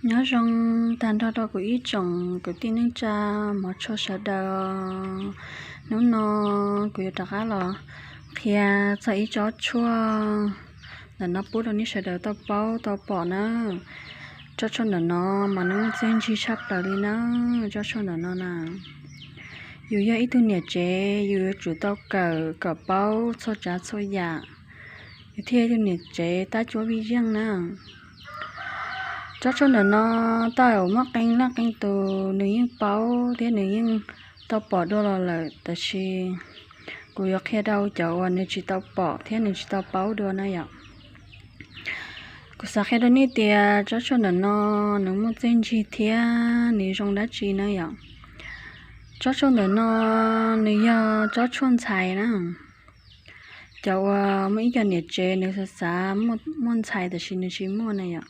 Nyob zoo tag nrho rau kuv ib tsoom kwv tij neej tsa hmov tshua sawv daws. Hnub no kuv yuav rov qab los qhia txog ib tsob tshuaj ntawm no pub rau nej sawv daws tau paub tau pom na. Tsob tshuaj ntawm no mas nws muaj txiaj ntsig tshaj plaws li na. Tsob tshuaj ntawm no na, yus yog ib tug niam tsev yus yuav tsum tau kawm kom paub txhua tsav txhua yam, yus thiaj ib tug niam tsev tab cuab vij yeej na. Tsob tshuaj ntawm no tau muaj qee leej qee tus nws yeej paub thiab nws yeej tau pom dua los lawm, tab sis kuv yuav qhia rau cov uas nws tsis tau pom thiab nws tsis tau paub dua na yom. Kuv xav qhia rau nej tias tsob tshuaj ntawm no nws muaj txiaj ntsig thiab nws zoo dab tsi na yom. Tsob tshuaj ntawm no nws yog tsob tshuaj ntxhais na. Cov uas muaj ib co niam tsev nws xav xav muaj ntxhais tab sis nws tsis muaj na yom,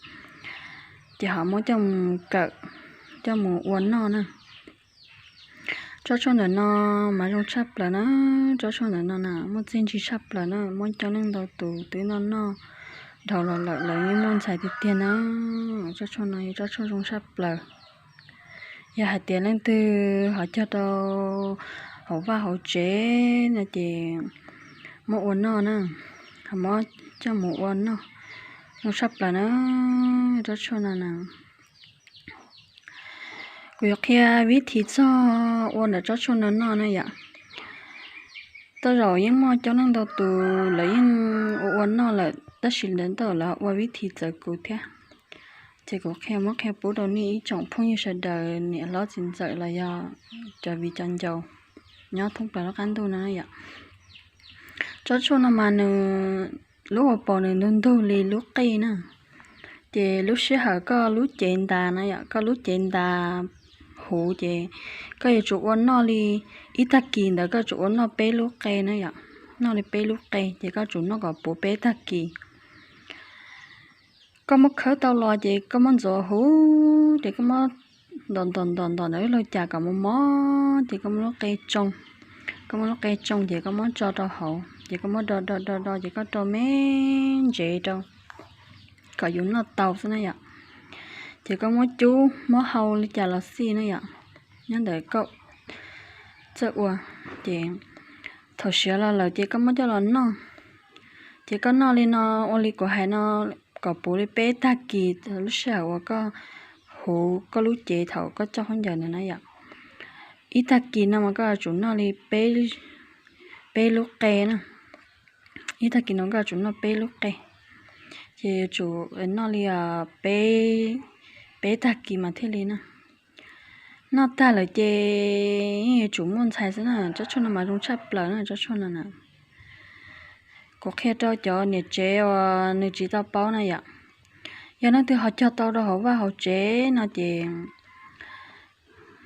ces ho muab coj mus kawm, coj mus ua noj na. Tsob tshuaj ntawm no mas zoo tshaj plaws na. Tsob tshuaj ntawm no na muaj txiaj ntsig tshaj plaws na, muaj coob leej ntau tus twb noj noj dhau los lawm lawv yeej muaj ntxhais tiag tiag na. Tsob tshuaj no yog tsob tshuaj zoo tshaj plaws. Yog hais tias leej twg ho cog rau hauv vaj hauv tsev no ces muab ua noj na, ho muab coj mus ua noj, zoo tshaj plaws na. Tsob tshuaj no na, kuv yuav qhia vib thim txog ua ntawm tsob tshuaj no noj na yom. Tej zaum yeej muaj coob leej ntau tus lawv yeej ua ua noj lawm tab sis lawv tej zaum lawv ua vib thim txawv kuv thiab. Ces kuv qhia muab qhia pub rau nej ib tsoom phooj ywg sawv daws niam hlob txiv ntxawm los yog cov viv cov ncaus nyob thoob plaws lub qab ntuj no yom. Tsob tshuaj no mas nws lub hauv paus nws ntug ntug li lub qej na. Ces lub sij hawm koj lub cev ntas na yom, koj lub cev ntas huv ces koj yuav tsum ua noj li ib tag kis ntawd koj tsum ua noj peb lub qej na yom. Noj li peb lub qej ces koj tsum noj kom puv peb tag kis. Koj muab khawb tau los ces koj muab ntxuav huv ces koj muab ntom ntom ntom ntom ntawm lub laug cas kom mos mos ces koj muab lub qej tsoo. Koj muab lub qej tsoo ces koj muab tso rau hauv ces koj muab do do do do ces koj rau me ntsev rau kom yus noj tau xwb na yom. Ces koj muab cub muab hau li cas los xij na yom, nyob ntawm koj txawj ua. Ces thaum siav los lawm ces koj muab coj los noj. Ces koj noj li no, ua li kuv hais no, kom puv li peb tag kis lub sij hawm uas koj huv koj lub cev thaum koj coj khaub ncaws ntawd na yom. Ib tag kis no mas koj yuav tsum noj li peb lub qe na. Ib tag kis no koj yuav tsum noj peb lub qe. Ces yuav tsum noj li peb, peb tag kis mas thiaj li na. Noj tag lawm ces yeej yuav tsum muaj ntxhais xwb na. Tsob tshuaj no mas zoo tshaj plaws na, tsob tshuaj no na. Kuv qhia rau cov niam tsev uas nws tsis tau paub na yom. Yog leej twg ho cog tau rau hauv vaj hauv tsev no ces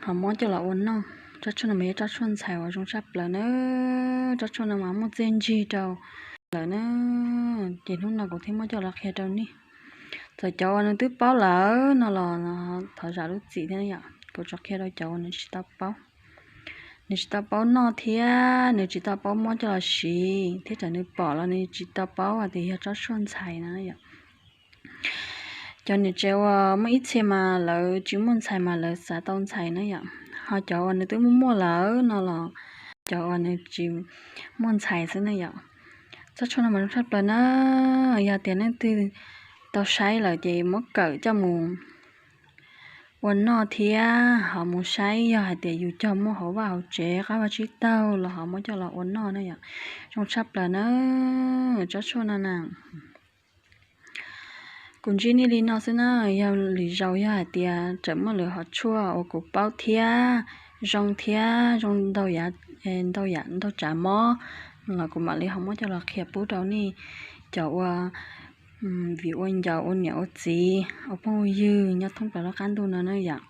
ho muab coj los ua noj. Tsob tshuaj no mas yog tsob tshuaj ntxhais uas zoo tshaj plaws na. Tsob tshuaj no mas muaj txiaj ntsig rau lawm na. Ces hnub no kuv thiaj muab coj los qhia rau nej. Txawm cov uas nws twb paub lawm no los thov zam lub txim thiab yom. Kuv tsuas qhia rau cov uas nws tsis tau paub. Nws tsis tau paub noj thiab nws tsis tau paub muab coj los siv thiab txawm nws pom los nws tsis tau paub hais tias yog tsob tshuaj ntxhais no yom. Cov niam tsev uas muaj ib txhia mas lawv tsis muaj ntxhais mas lawv xav tau ntxhais na yom. Ho cov uas nws twb muaj muaj lawm no los cov uas nws tsis muaj ntxhais xwb na yom. Tsob tshuaj no mas zoo tshaj plaws na. Yog tias leej twg tau saib lawm ces muab kawm coj mus ua noj thiab ho mus saib yog hais tias yus cog muaj hauv vaj hauv tsev qab vaj tsib taug los ho muab coj los ua noj na yom. Zoo tshaj plaws na. Tsob tshuaj no na. Kuv ntsib nej li no xwb na, yog lwm zaus yog hais tias tseem muaj lwm hom tshuaj uas kuv paub thiab zoo thiab zoo ntau yam ntau tsav mob los kuv mam li ho muab coj los qhia pub rau nej cov ua viv ua ncaus ua niam ua txiv ua phooj ua ywg nyob thoob plaws lub qab ntuj no na yom.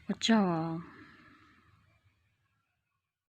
Ua tsaug.